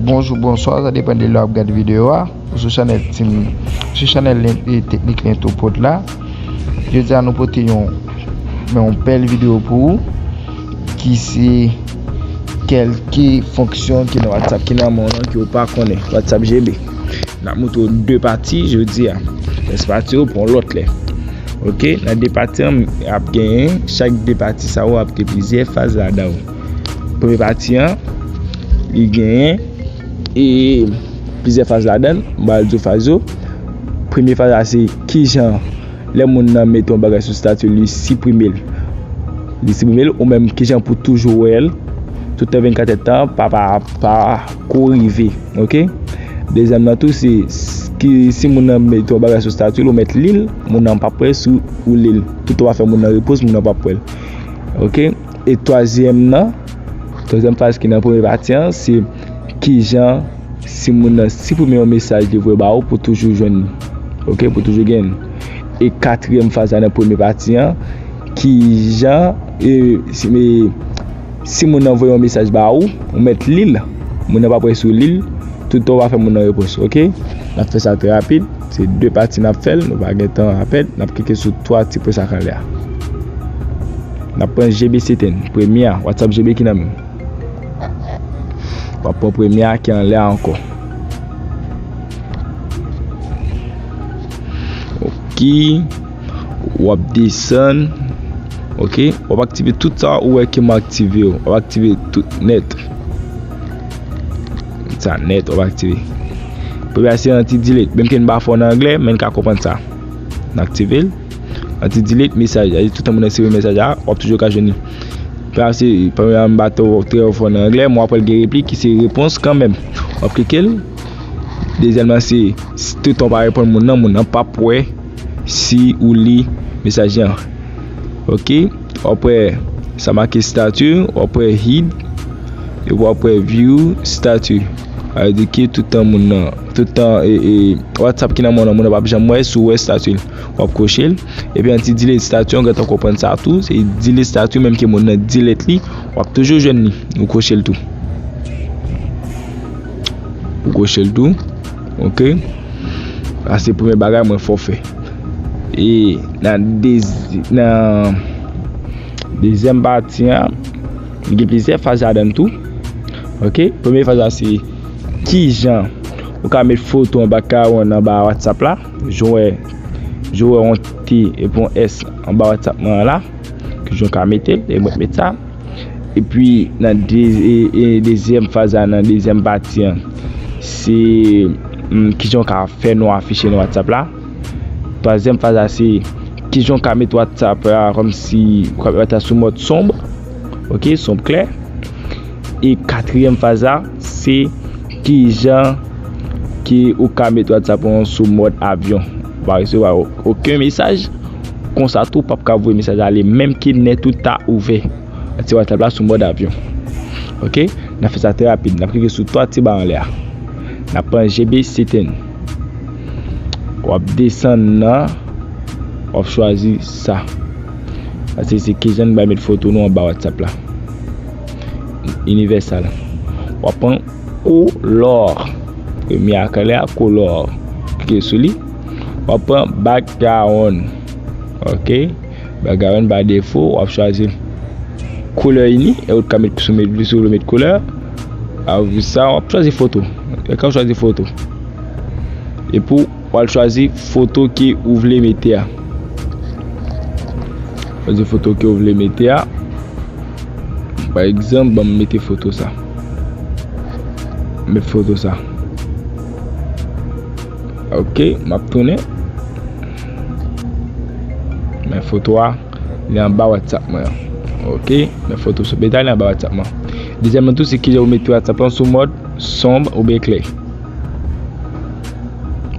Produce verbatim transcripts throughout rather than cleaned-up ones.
Bonjou, bonswa, sa depann de lè w ap gade videyo a. Ou sou chanèl Team, sou chanèl len-, e, Teknik Lentopod la. Jodi a nou pote yon, yon bèl videyo pou ou ki se kèlke fonksyon ki nan WhatsApp ki nan men w lan ki w pa konnen. WhatsApp G B. N ap montre w de pati jodi a. Rès pati yo pou yon lòt lè. Ok, nan de pati an ap genyen, chak de pati sa yo ap gen plizyè faz ladan yo. Premye pati an, li genyen e plizyè faz ladan l, m pral di w faz yo. Premye faz la se kijan lè moun nan mete yon bagay sou stati l, li siprime l. Li siprime l, ou menm kijan pou toujou wè l, tout tan vennkat èdtan, pa, pa, pa ko rive, ok? Dezyèm nan tou, se s-, ki, si moun nan mete yon bagay sou stati l, ou mèt li l, moun nan p ap wè l si ou li l. Tout tan w ap fè moun nan repons, moun nan p ap wè l. Ok? E twazyèm nan, twazyèm faz ki nan premye pati an, se kijan si moun nan siprime yon mesaj li voye ba ou pou toujou jwenn li. Ok, pou toujou gen li. E katriyèm faz la nan premye pati an, kijan, e, si, e, si moun nan voye yon mesaj ba ou, ou mèt li l, moun nan p ap wè si w li l, tout tan w pa fè moun nan repons, ok? N ap fè sa trè rapid, se de pati n ap fè l, nou pa gen tan a pèd, n ap klike sou twa ti pwen sa k anlè a. N ap pran G B Setting, premye a, WhatsApp G B ki nan men m. W ap pran premye a ki anlè a ankò. Ok. W ap desann. Ok. W ap aktive tout sa ou wè ke m aktive yo. W ap aktive tout nèt. Sa nèt, w ap aktive. Premye a se anti-delete. Menm ke n pa fò nan anglè, men n ka konprann sa. N aktive l. Anti-delete mesaj. Sa vle di tout tan moun nan siprime mesaj la, w ap toujou ka jwenn li. Premye a se, premye a m pa twò, trè fò nan anglè, men w ap wè l gen repli ki se repons kanmenm. W ap klike l. Dezyèm nan se, s-, tout tan w pa reponn moun nan, moun nan p ap wè si ou li mesaj lan. Ok? W ap wè sa make statut, w ap wè hid, epi w ap wè view statut. Sa vle di ke tout tan moun nan, tout tan, e, e, WhatsApp ki nan men w nan, moun nan p ap janm wè si w wè statut l. W ap koche l. Epi anti-delete statut an, gentan konprann sa tou. Se delete statut, menm ke moun nan delete li, w ap toujou jwenn li. Ou koche l tou. Ou koche l tou. Ok. Sa se premye bagay mwen fè w fè. E nan dezi-, nan dezyèm pati an, gen plizyè faz ladan l tou. Ok. Premye faz la se kijan ou ka met foto anba kawon anba WhatsApp la. Jan w wè, jan w wè yon T epi yon S anba WhatsApp mwen an la. Kijan w ka mete l, e mwen met sa. Epi nan de-, e, e dezyèm faz la, nan dezyèm pati an, se, mm, kijan w ka fè non afiche nan WhatsApp la. Twazyèm faz la, se kijan w ka met WhatsApp la kòmsi w ka met WhatsApp sou mòd sonb. Ok, sonb klè. E katriyèm faz la, se kijan ke ou ka met WhatsApp ou sou mòd avyon. Ou pa resevwa o-, okenn mesaj. Konsa tou, ou p ap ka voye mesaj ale, menm ke nèt ou ta ouvè. Mete WhatsApp la sou mòd avyon. Ok? N ap fè sa trè rapid. N ap klike sou twa ti ba anlè a. N ap pran G B Setting. W ap desann nan, w ap chwazi sa. Sa se, se kijan n bay met foto nou anba WhatsApp la. Inivèsal. W ap pran Color. Premye a k anlè a, Color. Klike sou li. W ap pran Background. Ok. Background pa defo, w ap chwazi koulè ini, e ou ka met sou, met, si w vle met koulè. Apre sa, w ap chwazi foto. E kan w chwazi foto. Epi w al chwazi foto ke ou vle mete a. Chwazi foto ke ou vle mete a. Pa egzanp, ban m mete foto sa. Met foto sa. Ok, m ap tounen. Men foto a, li anba WhatsApp mwen an. Ok, men foto sou peta, li anba WhatsApp mwen. Dezyèm nan tou, se kijan ou mete WhatsApp lan sou mòd sonb oubyen klè.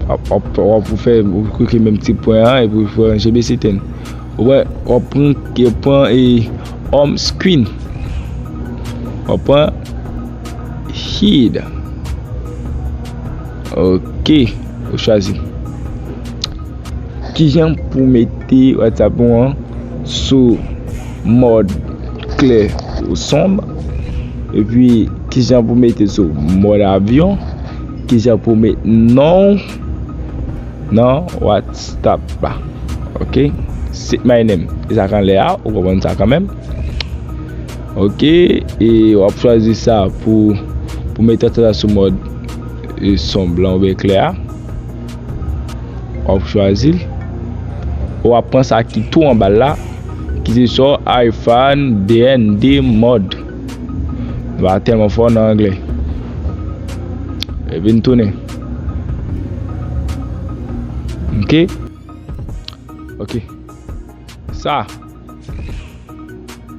W ap, w ap, w ap fè, ou klike menm ti pwen an, epi w pran G B Setting. Ou wè, w ap pran, w pran, e, home screen. W ap pran hid. Ok, ou chwazi. Kijan pou mete WhatsApp ou an sou mòd klè ou sonb? Epi, Kijan pou mete sou mòd avyon, kijan pou met non w nan WhatsApp la. Ok, set my name. E sa k anlè a, ou konprann sa kanmenm. Ok, e w ap chwazi sa pou, pou mete sa sou mòd, e, son blan oubyen klè a. W ap chwazi l. W ap pran sa ki tou anba l la, ki se sou iPhone D N D mode. Nou pa tèlman fò nan anglè. Epi n tounen. Ok. Ok. Sa.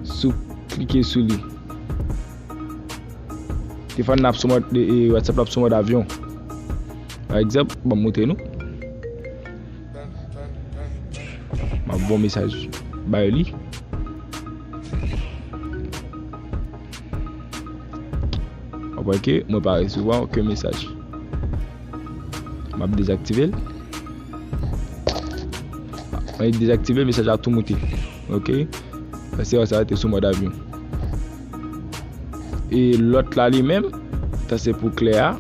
Si w klike sou li. Telefòn nan ap sou mòd, e, e, WhatsApp la ap sou mòd avyon. Pa egzanp, ban m montre nou. M ap voye yon mesaj ba yo li. W ap wè ke mwen pa resevwa okenn mesaj. M ap dezaktive l. Mwen dezaktive l, mesaj la tou moute. Ok. Paske sa te sou mòd avyon. E lòt la li menm, sa se pou klè a.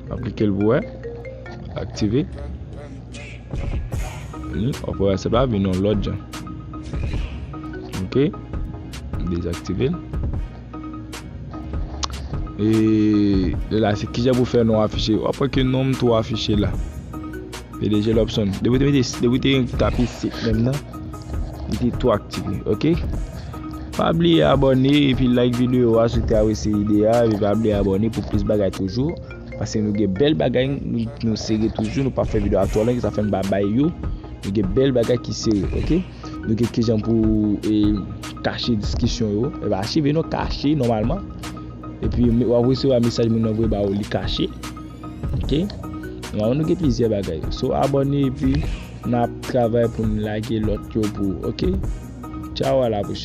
M ap klike l pou wè. Aktive. Li, w ap wè WhatsApp la vin yon lòt jan. Ok. M dezaktive l. E la, se kijan pou fè non afiche. W ap wè ke non m tou afiche la. P D G Lobson. Depi w te mete, depi w te tape set menm nan, li te tou aktive, ok? Pa bliye abòne epi like videyo a si w te apresye ide a, epi pa bliye abòne pou plis bagay toujou, paske nou gen bèl bagay, nou, nou sere toujou, nou pa fè videyo a twò long, sa fè n pa bay yo, nou gen bèl bagay ki sere, ok? Nou gen kijan pou, e, kache diskisyon yo, e pa achive non, kache nòmalman, epi w ap resevwa mesaj moun nan voye ba ou, li kache. Ok? Nòmalman nou gen plizyè bagay. So, abòne epi n ap travay pou n lage lòt yo pou ou, ok? Tchaw, a la pwochèn.